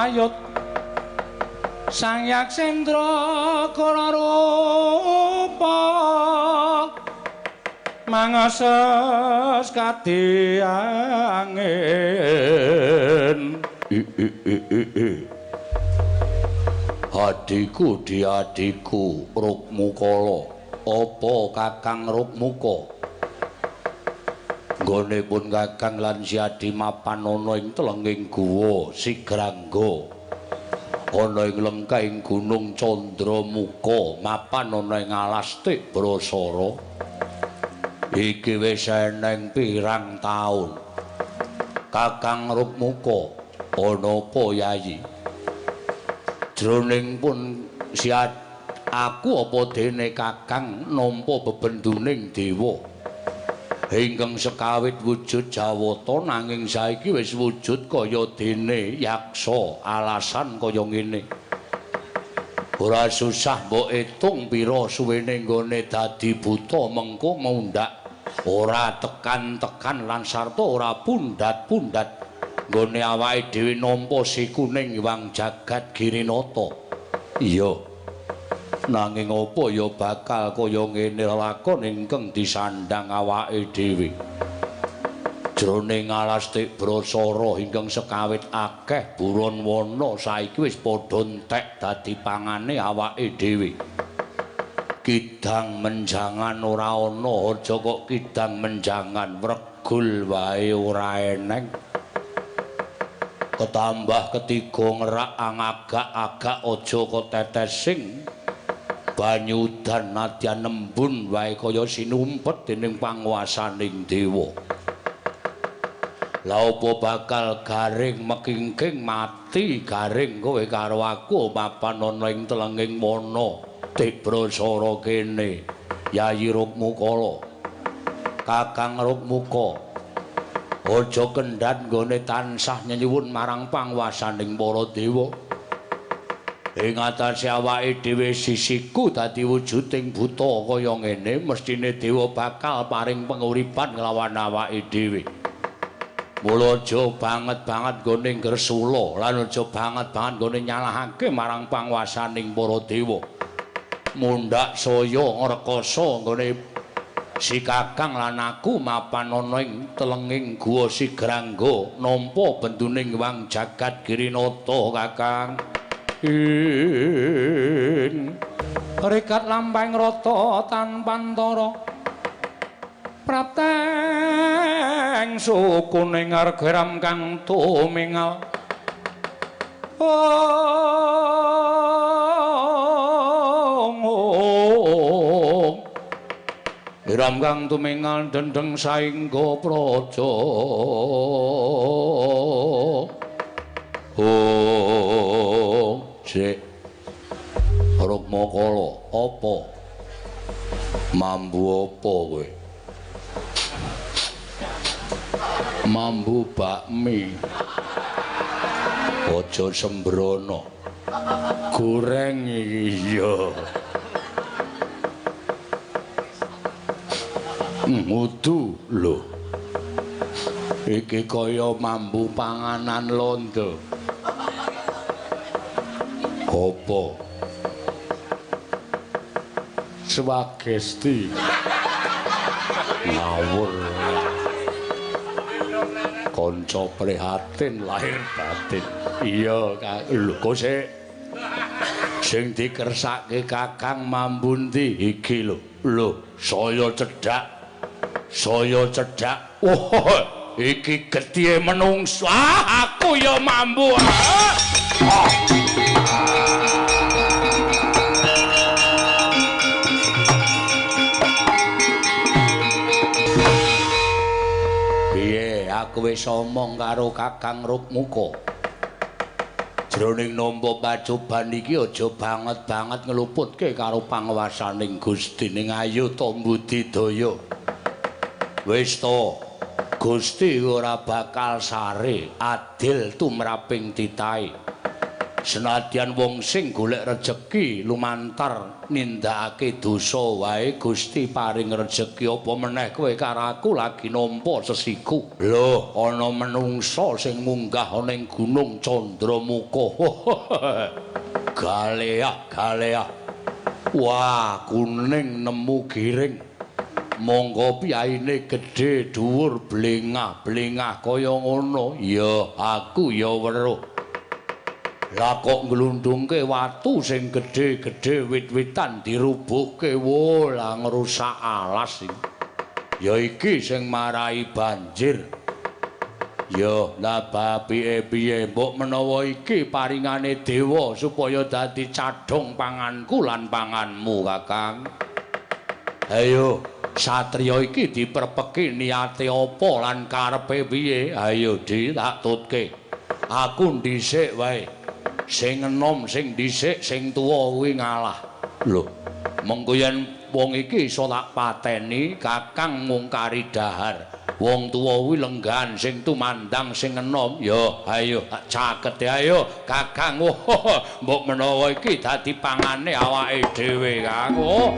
layut Sang Yaksendra kala rupa mangases kadi angin. Adhiku diadhiku Rukmukala, apa Kakang Rukmuka? Nggone pun Kakang lan si Adi mapan ana ing telenging guwa Sigrangga. Ana ing lengkahing Gunung Candramuka, mapan ana ing alas Tibrasara. Iki wis eneng pirang taun. Kakang Rukmuka, ana apa Yayi? Jroning pun si aku apa dene Kakang nampa bebenduning dewa ingkang sekawit wujud Jawata, nanging saiki wis wujud kaya dene yaksa. Alasan kaya ngene ora susah mbok etung pira suwene nggone dadi buta, mengko mundhak ora tekan-tekan lan sarta ora pundhat-pundhat nggone awake dhewe nampa si kuning wang jagat Girinata. Iya, nanging apa ya bakal kaya ngene lakon ingkang disandhang awake dhewe. Jroning alas Tibrasara ingkang sekawit akeh buron wana saiki wis padha entek dadi pangane awake dhewe. Kidang menjangan ora ana, aja kok kidang menjangan wregul wae ora eneng. Ketambah ketiga ngerak angagak-agak aja kok tetesing banyu udan nadyan nembun wae kaya sinumpet dening panguwasaning dewa. Lah apa bakal garing mekingking mati garing kowe karo aku mapan ana ing telenging wana Tibrasara kene Yayi Rukmukala. Kakang Rukmuka, aja kendhat nggone tansah nyenyuwun marang panguwasaning para dewa. Ing atase awake dhewe sisiku dadi wujuding buta kaya ngene, mesthine dewa bakal paring penguripan nglawan awake dhewe. Mula aja banget-banget nggone ngresula lan aja banget-banget nggone nyalahake marang panguwasaning para dewa. Mundhak saya ngrekasa nggone si Kakang lan aku mapan ana ing telenging guwa Sigrangga nampa benduning wang jagat Girinata Kakang. In rikat lampahing rata tanpantara prapteng sukuning argeram kang tumingal. Ong Iram kang tumingal dendeng saengga praja. Oh, sik Rukmakala, apa? Mambu apa kowe? Mambu bakmi. Aja sembrono. Goreng iki iya. Ngudu lho. Iki kaya mambu panganan londo. Apa? Swagesti. Ngawur. Kanca prihatin lahir batin. Iya, lho kok sik sing dikersake Kakang mambu ndi iki lho. Lho, saya cedhak. Saya cedhak. Oh, iki gethihe menungso. Ah, aku ya mambu. Ah. Piye, aku wis omong karo Kakang Rukmuka. Jroning nampa pacoban iki aja banget-banget ngluputke karo panguwasaning Gusti ning ayo ta mbudidaya. Wis to, Gusti ora bakal sare, adil tumraping titahe. Senadyan wong sing golek rejeki lumantar nindakake dosa wae Gusti paring rejeki, apa meneh kowe karo aku lagi nampa sesiku. Lho, ana menungsa sing munggah ana ing Gunung Candramuka. Galeah, galeah. Wah, kuning nemu giring. Monggo piyaine gedhe dhuwur blengah-blengah kaya ngono. Ya, aku ya weruh. Lah kok nglundungke watu sing gedhe-gedhe wit-witan dirubuhke, wo lah ngrusak alas iki. Ya iki sing marai banjir. Ya lah apike piye mbok menawa iki paringane dewa supaya dadi cadhong panganku lan panganmu, Kakang. Ayo, satriya iki diperpeki niate apa lan karepe piye? Ayo Di, tak tutke. Aku dhisik wae. Sing enom sing dhisik, sing tuwa kuwi ngalah. Lho, mengko yen wong iki iso tak pateni, Kakang mungkari dahar. Wong tuwa kuwi lenggahan sing tumandang sing enom. Ya, ayo tak cakete ayo, Kakang. Mbok menawa iki dadi pangane awake dhewe, Kang. Oh.